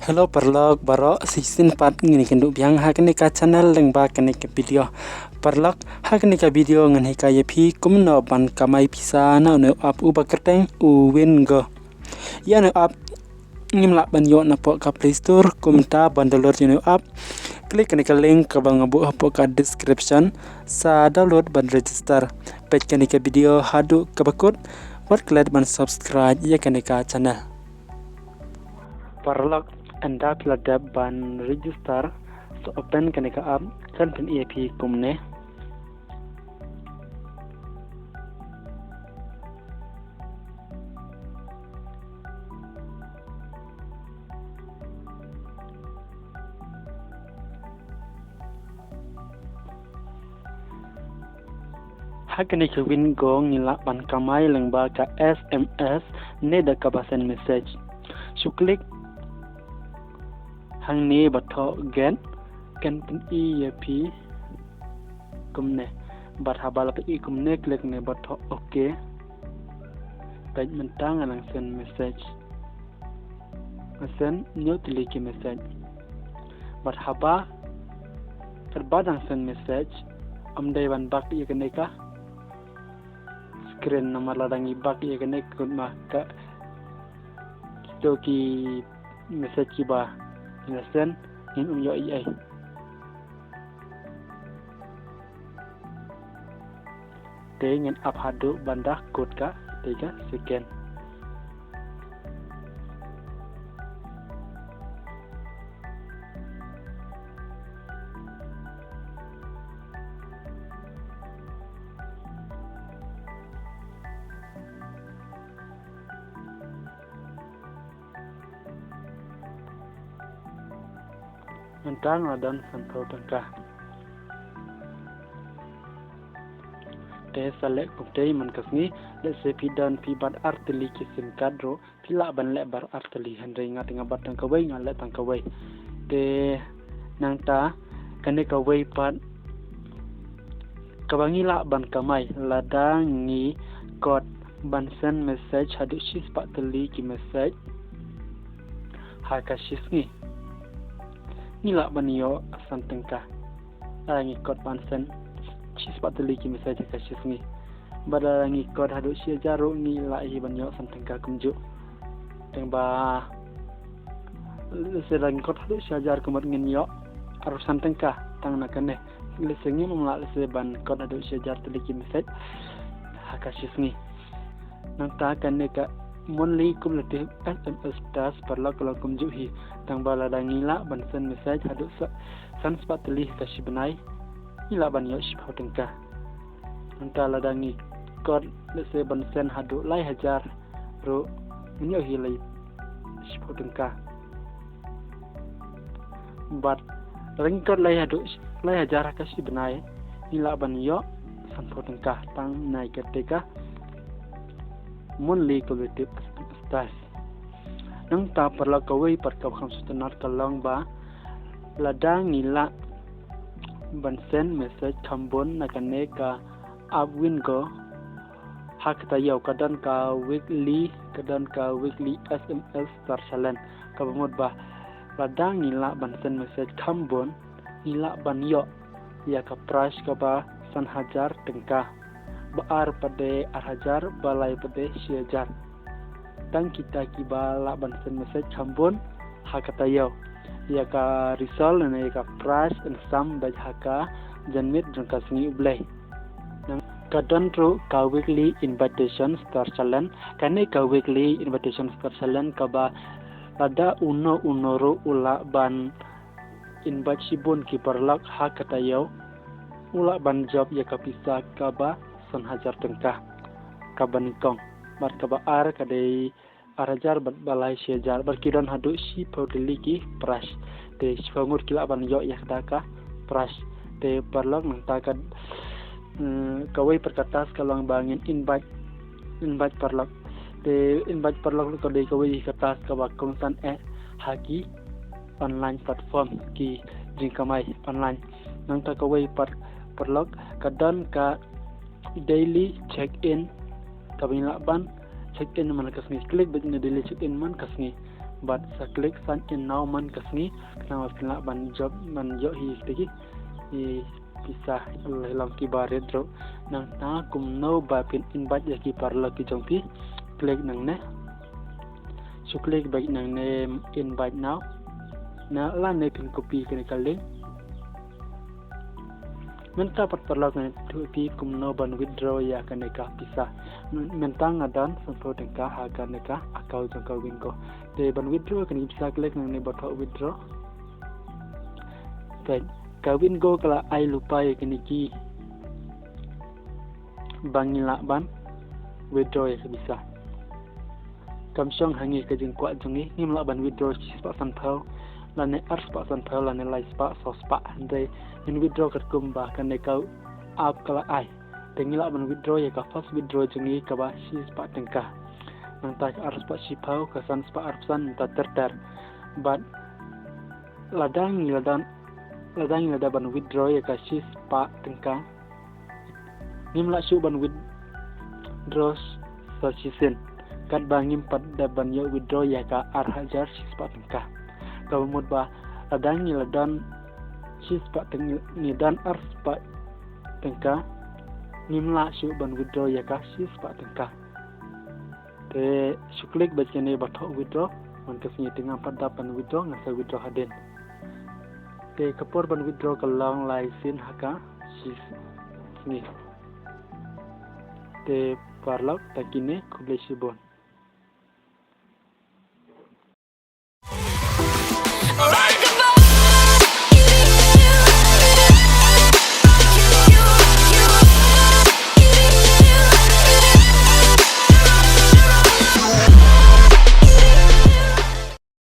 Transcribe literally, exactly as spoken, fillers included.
Hello paralok baroh, shisien pat ngin ïakynduh biang ha kane ka channel lyngba kane ka video. Paralok, ha kane ka video ngan hikai ïa phi kumno ban kamai pisa na une u app uba kyrteng u Wingo. Ïa une u app ngim lah ban ïoh napoh ka Play Store, kumta ban download ïa une u app, klik kane ka link kaba nga buh hapoh ka description, sa download bad register. Peit kane ka video haduh kaba kut, wat klet ban subscribe ïa kane ka channel. Paralok, ynda phi la dep ban register, sa open kane ka app, kan pyni ïa phi kumne. Ha kane ka Wingo ngi lah ban kamai lyngba ka S M S ne da kaba send message. Shu klik hangne ba thoh get, kan pyni ïa phi kumne. Bad haba la pyni kumne, klik ne ba thoh okay. Peit mynta nga dang send message. Nga send hynñiew tylli ki message. Bad haba, katba dang send message, ym dei ban back ïa kane ka screen, namar lada ngi back ïa kane ka, kut ma ka, kito ki message kiba ngi la send, ngin ym ïoh ei ei. Te ngin ap haduh ban da kut ka thirty second. Mynta nga don sanphew tyngka. Te sa leh kumtei man ka sngi, lehse phi don phi bat ar tylli ki sim card ruh, phi lah ban leh bat ar tylli, hynrei nga te nga bat tang kawei, nga leh tang kawei. Te nangta kane kawei pat kaba ngi lah ban kamai lada ngi kot ban send message haduh shispah tylli ki message ha ka shisngi. Ngi lah ban ïoh san tyngka lada ngi kot ban send shispah tylli ki message ha ka shisngi. Bad lada ngi kot haduh shi hajar ruh ngi lah hi ban ïoh san tyngka kumjuh. Tang ba lehse lada ngi kot haduh shi hajar kumta ngin ïoh arphew san tyngka tang na kane. Lehse ngim lah lehse ban kot haduh shi hajar tylli ki message ha ka shisngi. Nangta kane ka monthly cumulative S M S task paralok ka long kumjuh hi. Tang ba lada ngi lah ban send message haduh sa, san spah tylli ha ka shi bnai, ngi lah ban ïoh shiphew tyngka. Nangta lada ngi kot lehse ban send haduh lai hajar ruh, ngin ïoh hi lai shiphew tyngka. Bad lada ngi kot lai haduh lai hajar ha ka shi bnai, ngi lah ban ïoh sanphew tyngka tang na kata ka monthly cumulative S M S task. Nangta paralok kawei pat kaba kham sngewtynnat ka long ba lada ngi lah ban send message kham bun na kane ka app Wingo, ha kata ïew ka don ka weekly, ka don ka weekly S M S star challenge, kaba mut ba lada ngi lah ban send message kham bun, ngi lah ban ïoh ïa ka prize kaba san hajar tyngka, ba ar pat de ar hajar, ba lai pat de shi hajar. Tang kita kiba lah ban send message kham bun ha kata ïew, ïa ka result ne ïa ka prize yn sam beit ha ka janmiet jong ka sngi U Blei. Ka don ruh ka weekly invitation star challenge. Kane ka weekly invitation star challenge kaba lada uno uno ruh u lah ban invite shibun ki paralok ha kata ïew, u lah ban jop ïa ka pisa kaba san hajar tyngka kaba nyngkong, bad kaba ar ka dei ar hajar, bad ba lai shi hajar, bad ki don haduh shiphew tylli ki prize. Te shiphew ngut ki lah ban ïoh ïa kata ka prize. Te paralok nangta ka, eh, kawei pat ka task ka long ba ngin invite, invite paralok. Te invite paralok ruh ka dei kawei ka task kaba kongsan eh ha ki online platform, ki jingkamai online. Nangta kawei pat paralok ka don ka daily check in, kaba ngi lah ban check in man ka sngi. Klik beit na daily check in man ka sngi. Bad sa click sign in now man ka sngi, khnang ba phin lah ban jop, ban ïoh hi te ki, i pisa, la long ki ba red ruh. Nangta kumno ba phin invite ïa ki paralok ki jong phi? Click nangne. Shu click beit nangne, invite now. Na lane phin copy kane ka link. Mynta pat paralok ngan ïathuh ïa phi kumno ban withdraw ïa kane ka pisa. Mynta nga don sanphew tyngka ha kane ka account jong ka Wingo. Te ban withdraw kane ka pisa, click nangne ba thoh withdraw. Te ka Wingo ka la ai lypa ïa kane ki ba ngi lah ban withdraw ïa ka pisa. Kam shong ha ngi ka jingkwah jong ngi, ngim lah ban withdraw shispah sanphew, lane arspah sanphew, lane laispah, sawspah, hynrei ngin withdraw katkum ba kane ka app ka la ai. Te ngi lah ban withdraw ïa ka first withdraw jong ngi kaba shispah tyngka. Nangta ka arspah shiphew, ka sanspah arphew san, nangta ter ter. Bad lada ngi la don, lada ngi la dep ban withdraw ïa ka shispah tyngka, ngim lah shuh ban withdraw sa shisien. Katba ngim pat dep ban ïoh withdraw ïa ka ar hajar shispah tyngka. Kaba mut ba lada ngi la don shispah tyng-, ngi don arspah tyngka, ngim lah shuh ban withdraw ïa ka shispah tyngka. Te shu click beit kane ba thoh withdraw, man ka sngi te ngam pat dep ban withdraw, nga sa withdraw hadien. Te ka por ban withdraw ka long lai sien ha ka shisngi. Te paralok tang kine, khublei shibun.